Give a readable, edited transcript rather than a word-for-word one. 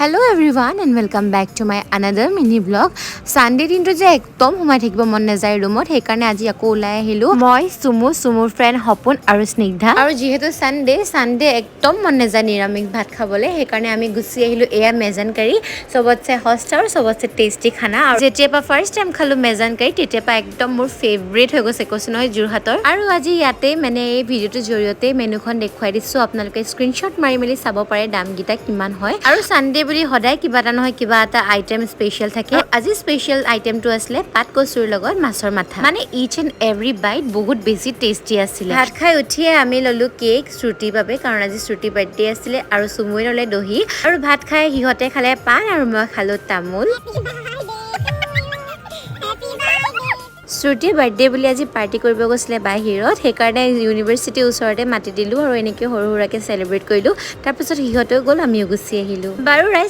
Hello everyone and welcome back to my another mini vlog. Sunday দিনটো যে একদম সোমাই থাকিব মন নাযায় ৰুমত, সেইকাৰণে আজি আকৌ ওলাই আহিলোঁ মই, চুমু, চুমুৰ ফ্ৰেণ্ড সপোন আৰু স্নিগ্ধা। আৰু যিহেতু ছানডে, ছানডে একদম মন নাযায় নিৰামিষ ভাত খাবলৈ, সেইকাৰণে আমি গুচি আহিলোঁ। এয়া মেজান কাৰী, চবতছে সস্তা আৰু চবতছে টেষ্টি খানা। আৰু যেতিয়াৰ পৰা ফাৰ্ষ্ট টাইম খালোঁ মেজান কাৰী, তেতিয়াৰ পৰা একদম মোৰ ফেভৰেট হৈ গৈছে, কৈছোঁ নহয়, যোৰহাটৰ। আৰু আজি ইয়াতে মানে এই ভিডিঅ'টোৰ জৰিয়তে মেনুখন দেখুৱাই দিছোঁ, আপোনালোকে স্ক্ৰীনশ্বট মাৰি মেলি চাব পাৰে দামকেইটা কিমান হয়। আৰু ছানডে বুলি সদায় কিবা এটা নহয় কিবা এটা আইটেম স্পেচিয়েল থাকে। আৰু আজি স্পেচিয়েল আইটেমটো আছিলে পাত কচুৰ লগত মাছৰ মাথা। মানে ইচ এণ্ড এভৰি বাইট বহুত বেছি টেষ্টি আছিলে। ভাত খাই উঠিয়ে আমি ল'লো কেক শ্ৰুতিৰ বাবে, কাৰণ আজি শ্ৰুতিৰ বাৰ্থডে আছিলে। আৰু চুমুৱে ল'লে দহি। আৰু ভাত খাই সিহঁতে খালে পাণ আৰু মই খালোঁ তামোল। শ্ৰুতিৰ বাৰ্থডে বুলি আজি পাৰ্টি কৰিব গৈছিলে বাহিৰত, সেইকাৰণে ইউনিভাৰ্চিটিৰ ওচৰতে মাতি দিলোঁ আৰু এনেকৈ সৰু সুৰাকৈ চেলিব্ৰেট কৰিলোঁ। তাৰপিছত সিহঁতেও গ'ল, আমিও গুচি আহিলোঁ। বাৰু ৰাইজ।